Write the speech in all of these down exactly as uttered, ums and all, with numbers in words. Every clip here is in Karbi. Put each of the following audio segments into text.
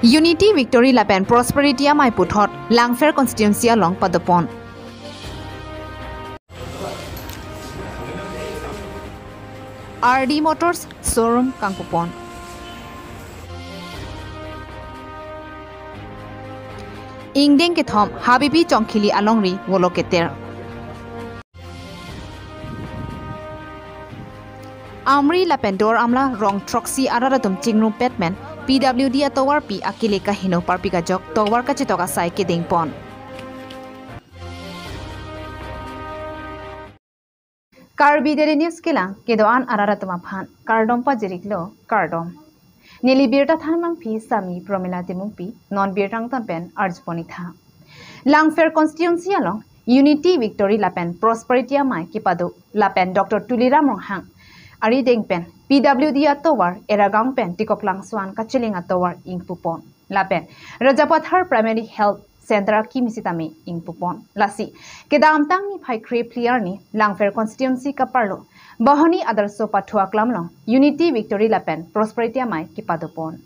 Unity Victory lapen Prosperity amei puthot Langpher constituency along padopon. R D Motors showroom kangpupon. Ingdeng kethom Habibi Chongkhili alongri volo keter. Amri lapen Dor Amla rong throksi arat atum chingrum petmen P W D atovarpi akele kaheno parpik ajok tovar kachetok asai kedengpon. Karbi Daily News kelang kedo-an arat atum aphan kardom pajiriklo, kardom. Neli birta thanmangpi sami Promila Timungpi, non birta angton pen arjupon-ik tha. Langpher constituency along Unity Victory lapen Prosperity amei kepado lapen Doctor Tuliram Ronghang arideng pen P W D atovar Eragaon pen Tikoklang Suan kachiling atovar ingpupon. Lapen Rajapathar Primary Health Center akimi sitame ingpupon. Lasi kedamtang niphai krephli arni Langpher constituency kaparlo Bahani Adarsho Pathu aklam along Unity Victory lapen Prosperity amei kepadopon.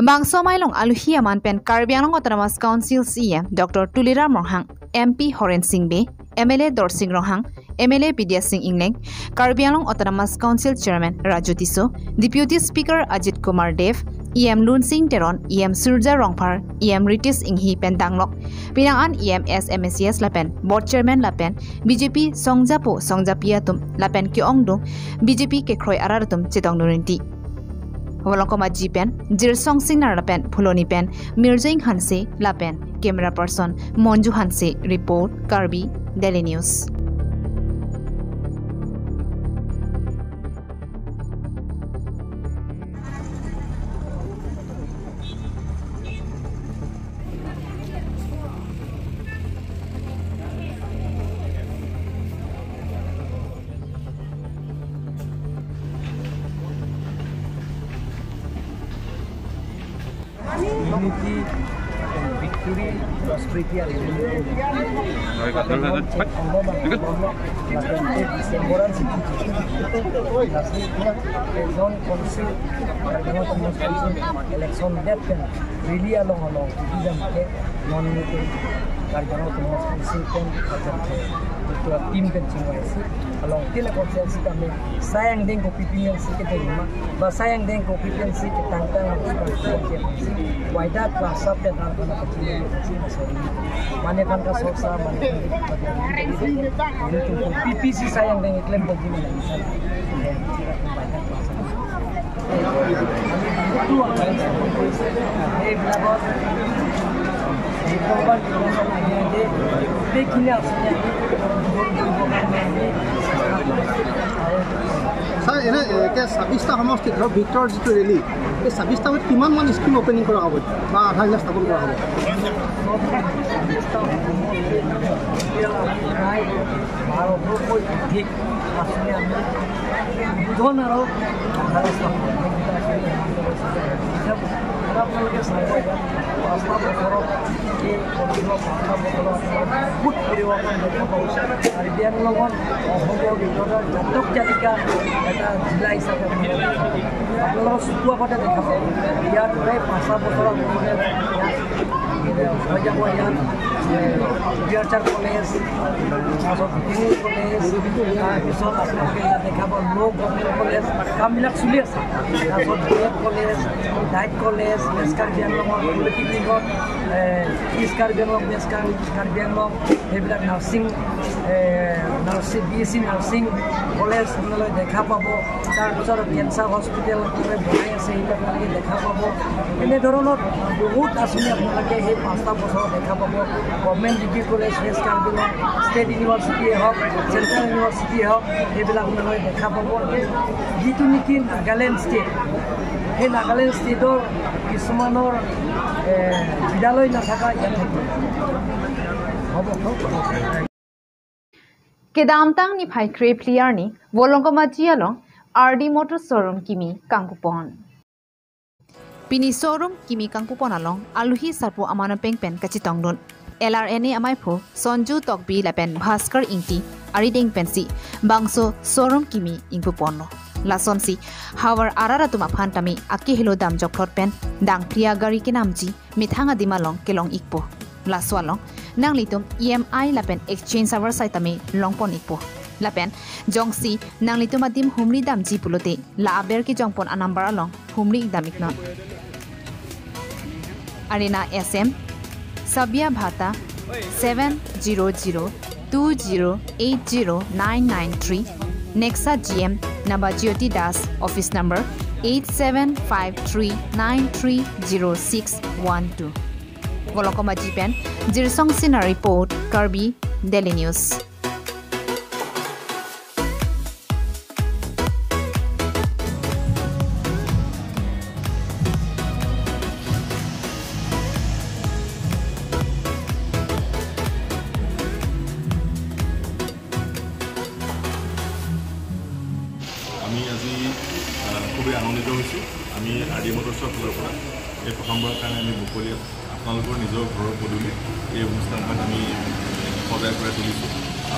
Bangso amei along aluhi aman pen Karbi Anglong Autonomous Council C E M Doctor Tuliram Ronghang, M P Horen Sing Bey, M L A Dorsing Ronghang, M L A Bidya Sing Engleng, Karbi Anglong Autonomous Council Chairman Raju Tisso, Deputy Speaker Ajit Kumar Dev, E M Lunsing Teron, E M Surja Rongphar, E M Ritesh Enghi pen danglok penang an E M S, M A Cs lapen Board Chairman lapen B J P songjapo songjapi atum lapen ke-ongdung B J P kekroi arat atum chetongdun rinti. Volongkom Aji pen Jirsong Singnar lapen Phuloni pen Mirjeng Hanse lapen camera person Monju Hanse report, Karbi Daily News. Unity, Victory, Prosperity, December, Zone Council, election date pen rally along along, isi jam ke non meeting, Karbi Anglong Autonomous Council pen, macam ke, ketua team pen chingvai si, along tila constituency kami, sai angdeng kopi pen si kedeng ma, ba sai angdeng kopi pen si ketangtang, waidat klasa pen ran pen kachingvai si, sorry. Mane pen kasorsa, mane pen, P P C sai angdeng iklem pen si, mane, waidat klasa. Sir, এনে, এ, এতিয়া ছাব্বিছটা সমষ্টিত ধৰক ভিক্টৰ যিটো ৰেলী, এই ছাব্বিছটা সমষ্টিত কিমান মান স্কিম অপেনিং কৰা হ'ব বা আধাৰশিলা স্থাপন কৰা হ'ব? বাৰশতকৈ অধিক আঁচনি আমি উদ্বোধন আৰু আধাৰ স্থাপন, আপোনালোকে চাব, ইয়াত পাঁচটা বছৰত, এই কভিডৰ পাঁচটা বছৰত বহুত পৰিৱৰ্তন দেখা পাব। কাৰ্বি আংলঙত অসমৰ ভিতৰত জাতক জাতিকা এটা জিলা হিচাপে আপোনালোকে দেখা পাব। আপোনালোকৰ চকুৰ আগতে দেখা পাব। ইয়াত প্ৰায় পাঁচটা বছৰত আপোনালোকে ইয়াত হৈ যাব ইয়াত, এ, এগ্ৰিকালচাৰ কলেজ, তাৰপিছত ভেটেৰিনেৰী কলেজ, তাৰপিছত আপোনালোকে ইয়াত দেখা পাব ল' গভৰ্ণমেণ্ট কলেজ, কামবিলাক চলি আছে। তাৰপিছত B Ed college, DIET college, west Karbi আংলঙৰ পলিটেকনিকত, এ, ইষ্ট কাৰ্বি আংলং, ৱেষ্ট কাৰ্বি, কাৰ্বি আংলং, সেইবিলাক নাৰ্ছিং, এ, nursing, B S C nursing college আপোনালোকে দেখা পাব। তাৰপিছত কেঞ্চাৰ হস্পিটেল আপোনালোকে বনাই আছে, সেইবিলাক আপোনালোকে দেখা পাব। এনেধৰণৰ বহুত আঁচনি আপোনালোকে সেই পাঁচটা বছৰত দেখা পাব। Government degree college, west Karbi Anglong state ইউনিভাৰ্চিটিয়ে হওক, চেণ্ট্ৰেল ইউনিভাৰ্চিটিয়ে হওক, সেইবিলাক আপোনালোকে দেখা পাব। যিটো নেকি নাগালেণ্ড ষ্টেট, সেই নাগালেণ্ড ষ্টেটৰ কিছুমানৰ, এ, বিদ্যালয় নাথাকা ইয়াত থাকিব। হ'ব, হ'ব। Kedamtang niphai krephli arni Volongkom Aji along R D Motors showroom kimi kangpupon. Pini showroom kimi kangpupon along aluhi sarpo amanopeng pen kachetongdun L R N A amaiphu Sonju Tokbi lapen Bhaskar Ingti arideng pensi bangso showroom kimi ingpuponlo. Lasonsi havar arat atum aphan tame akehelo damjok thlot pen dangphli agari kenamji methang adim along kelong ikpo. Laso along nanglitum E M I lapen exchange avarsai tame longpon ikpo. Lapen jongsi nanglitum adim humri damji pulote la aber kejongpon anumber along humri ik dam iknon. Arena S M, Sabia Bhata, seven zero zero two zero eight zero nine nine three, Nexa G M, Nabajyoti Das, office number eight seven five three nine three zero six one two. Volokom Aji pen Jirsong Sina report, Karbi Daily News. আমি আজি, আহ, খুবেই আনন্দিত হৈছোঁ। আমি R D মটৰ্ছৰ ফালৰ পৰা এই প্ৰথমবাৰৰ কাৰণে আমি মুকলি আপোনালোকৰ নিজৰ ঘৰৰ পদূলিত এই অনুষ্ঠানভাগ আমি সজাই পৰাই তুলিছোঁ।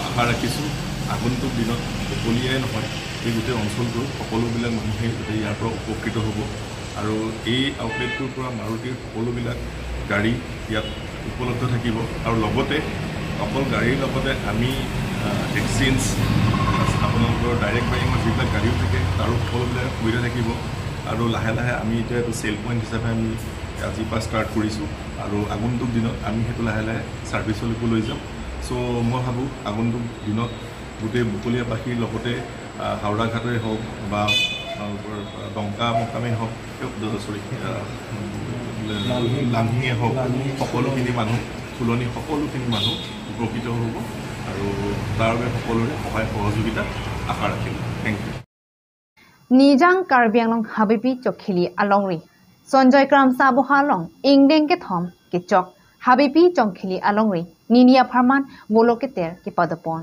আশা ৰাখিছোঁ আগন্তুক দিনত কলিয়াই নহয়, এই গোটেই অঞ্চলটোৰ সকলোবিলাক মানুহে যাতে ইয়াৰ পৰা উপকৃত হ'ব আৰু এই আউটলেটটোৰ পৰা মাৰুতিৰ সকলোবিলাক গাড়ী ইয়াত উপলব্ধ থাকিব। আৰু লগতে অকল গাড়ীৰ লগতে আমি, আহ, এক্সচেঞ্জ, আপোনালোকৰ ডাইৰেক্ট বাইঙৰ যিবিলাক গাড়ীও থাকে, তাৰো সকলোবিলাক সুবিধা থাকিব। আৰু লাহে লাহে আমি এতিয়া এইটো চেল পইণ্ট হিচাপে আমি আজিৰ পৰা ষ্টাৰ্ট কৰিছোঁ আৰু আগন্তুক দিনত আমি সেইটো লাহে লাহে ছাৰ্ভিচলৈকো লৈ যাম। চ' মই ভাবোঁ আগন্তুক দিনত গোটেই বকলীয়াবাসীৰ লগতে, আহ, হাওৰাঘাটে হওক বা, আহ, ডংকা মকামেই হওক, চৰি, আহ, লাংহিঙে হওক, সকলোখিনি মানুহ, ফুলনি সকলোখিনি মানুহ উপকৃত হ'ব আৰু তাৰ বাবে সকলোৰে সহায় সহযোগিতা আশা ৰাখিলোঁ। Thank you. Nijang Karbi Anglong Habepi Chongkhili alongri Sonjoy Kramsa aboha along ingdeng kethom kechok Habepi Chongkhili alongri nini apharman volo keter kepadopon.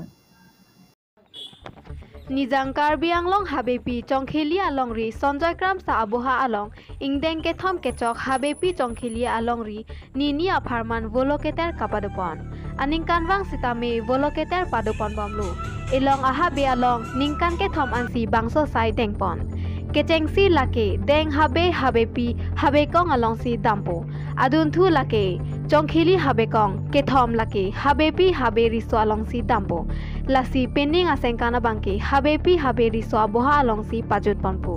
Nijang Karbi Anglong Habepi Chongkhili alongri Sonjoy Kramsa aboha along ingdeng kethom kechok Habepi Chongkhili alongri nini apharman volo keter kapadopon. Aningkanvang sitame volo keter padopon bomlo. Elong ahabe along ningkan kethom ansi bangso sai dengpon. Kechengsi lake deng habe, habepi, habekong alongsi dampo. Adunthu lake Chongkhili habekong, kethom lake Habepi habe riso alongsi dampo. Lasi pening asengkan abangke Habepi habe riso aboha alongsi pajutponpo.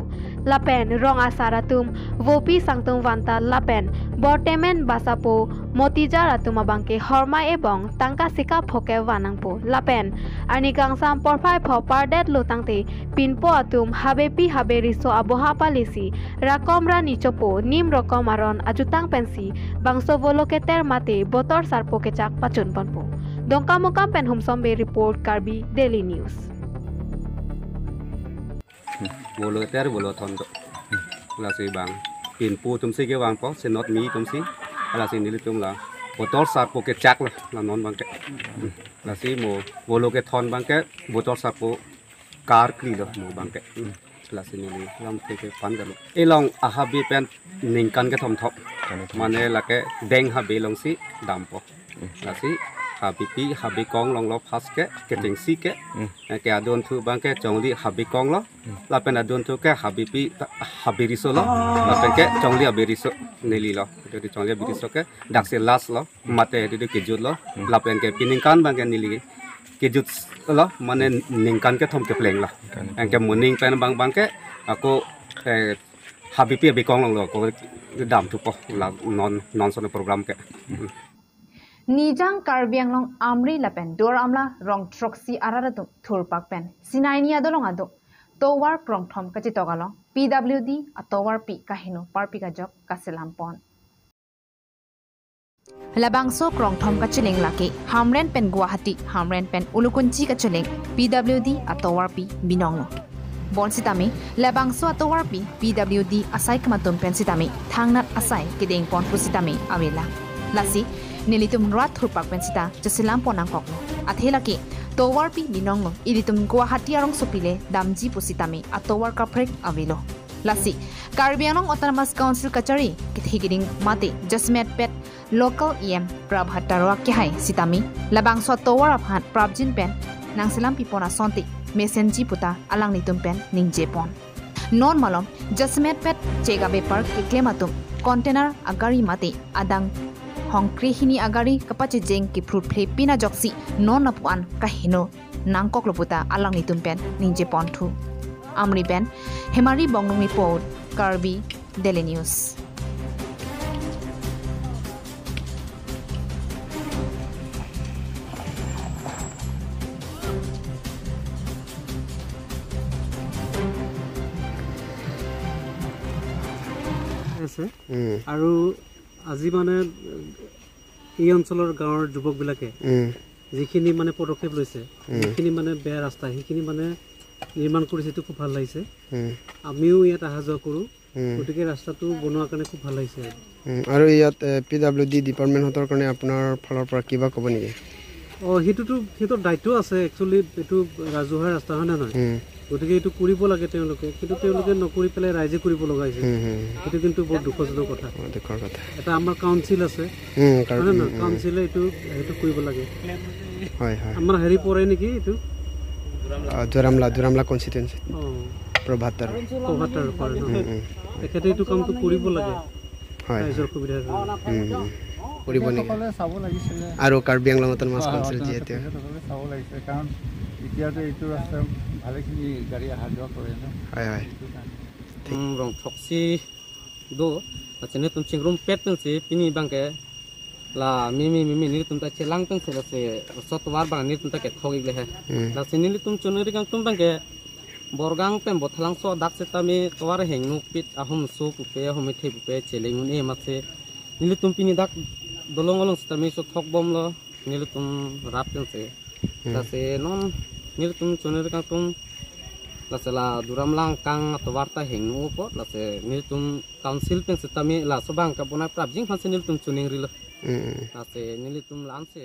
Lapen rong asar atum, vopi sangtum vanta lapen bortemen basapo motijar atum abangke hormai ebong tangka sika pho ke vannangpo. Lapen arni kangsam porphai pho pardetlo tangte pinpo atum Habepi habe riso aboha palisi rakom ra nichopo nim rokom aron ajutang pensi bangso volo keter mate botor sarpo kechak pachunponpo. Dongkamukam pen Humsombe report, Karbi Daily News. Volo keter volo thon do. Lasi bang pinpo atumsi kevangpo, senot mi atumsi. Lasi nelitum la botor sarpo kechak lo, la non abangke. Lasi mo volo kethon abangke botor sarpo karkli lo mo abangke. Lasi neli lam ke ke pan galo. Elong ahabe pen ningkan kethom thom. Mane lake deng habe alongsi dampo. Lasi Habepi habekong longlo first ke, kechengsi ke. Eh, ke adunthu abangke Chongli habekong lo. Lapen adunthu ke Habepi ta-, habe riso lo. Lapen ke Chongli habe riso neli lo. Jadi Chongli habe riso ke daksi last lo. Mate jadi kejut lo. Lapen ke peningkan abangke neli kejut lo. Mane ningkan kethom kepleng lo. Anke moning pen abang abangke ako, eh, Habepi habekong longlo ako damthupo la non, non ason program ke. Nijang Karbi Anglong Amri lapen Duar Amla rong throksi arat atum thurpak pen Sinaini adolong aduk tovar krongthom kachetok along P W D atovarpi kaheno parpik ajok kaselampon. Labangso krongthom kacheleng lake Hamren pen Guwahati, Hamren pen Ulukunchi kacheleng P W D atovarpi binong lo. Bonsitame labangso atovarpi P W D asai kamatum pen sitame thangnat asai kedengpon pusitame avela. Lasi nelitum rat thurpak pen sita cheselampon nangkoklo. Athe lake tovarpi binong lo, ilitum Guwahati arongsopi le damji pusitame atovar kaprek avelo. Lasi Karbi Anglong Autonomous Council kachari kethe keding mate jasemet pet local E M Prabhat Taro akehai sitame labangso atovar aphan prapjin pen nangselam pipon asonte mesenji puta alanglitum pen ningjepon. Non malom jasemet pet chega bepar keklem atum container agari mate adang hongkre hini agari kapachejeng kephrutphle pin ajoksi non lapu-an kaheno nangkoklo puta alanglitum pen ningjeponthu. Amri pen Hemari Bongnung report, Karbi Daily News. আছে। উম। আৰু আজি মানে এই অঞ্চলৰ গাঁৱৰ যুৱকবিলাকে উম। যিখিনি মানে পদক্ষেপ লৈছে, উম। যিখিনি মানে বেয়া ৰাস্তা, সেইখিনি মানে নিৰ্মাণ কৰিছে, এইটো খুব ভাল লাগিছে। উম। আমিও ইয়াত অহা যোৱা কৰোঁ, উম। গতিকে ৰাস্তাটো বনোৱাৰ কাৰণে খুব ভাল লাগিছে। উম, আৰু ইয়াত, এ, পি ডাব্লিউ ডি ডিপাৰ্টমেণ্টহঁতৰ কাৰণে আপোনাৰ ফালৰ পৰা কিবা ক'ব নেকি? অ, সেইটোতো সিহঁতৰ দায়িত্ব আছে, একচুৱেলি এইটো ৰাজহুৱা ৰাস্তা, হয় নে নহয়? উম। গতিকে এইটো কৰিব লাগে তেওঁলোকে, কিন্তু তেওঁলোকে নকৰি পেলাই ৰাইজে কৰিব লগা হৈছে। উম, উম। এইটো কিন্তু বহুত দুখজনক কথা। অ, দুখৰ কথা। এটা আমাৰ কাউন্সিল আছে, উম, কাৰ-, হয় নে নহয়? উম, উম। কাউন্সিলে এইটো, সেইটো কৰিব লাগে। হয়, হয়। আমাৰ হেৰি পৰে নেকি এইটো? আ, দুৰামলা, দুৰামলা কনষ্টিটুৱেঞ্চি। অ। প্ৰভাত তালুক। প্ৰভাত তালুক পৰে ন? উম, উম। তেখেতে এইটো কামটো কৰিব লাগে। হয়, ৰাইজৰ হয়। সুবিধাৰ কাৰণে। উম, উম। কৰিব নেকি? তেখেতসকলে চাব লাগিছিলে। আৰু কাৰ্বি আংলঙত মাছ হয়, হয়, কাউন্সিল যিহেতু। তেখেতসকলে চাব লাগিছিলে, কাৰণ এতিয়াতো এইটো ৰাস্তা ভালেখিনি গাড়ী অহা যোৱা কৰে ন? হয়, হয়। সেইটো কাৰণে। ঠিক। Hmm, rong throksi do, lasi nelitum chingrumpet pensi pini abangke la mimi mimi nelitum ta chelang pensi lasi so tovar abang nelitum ta kethok-ikle he. Hmm. Lasi nelitum choningri kangtum abangke Borgang pen Bothalangso adak setame tovar hengnopit ahum so pupe ahum ethe pupe cheleng un-e amatsi nelitum pini dak dolong along setame so thokbomlo nelitum rap pensi. Hmm. Lasi non nelitum choningri kangtum lasi la duram langkang atovar ta hengno apot lasi nelitum kaunsil pen setame laso abang kabonai prapjin aphansi nelitum choningrilo. Hmm. Lasi nelitum la-ansi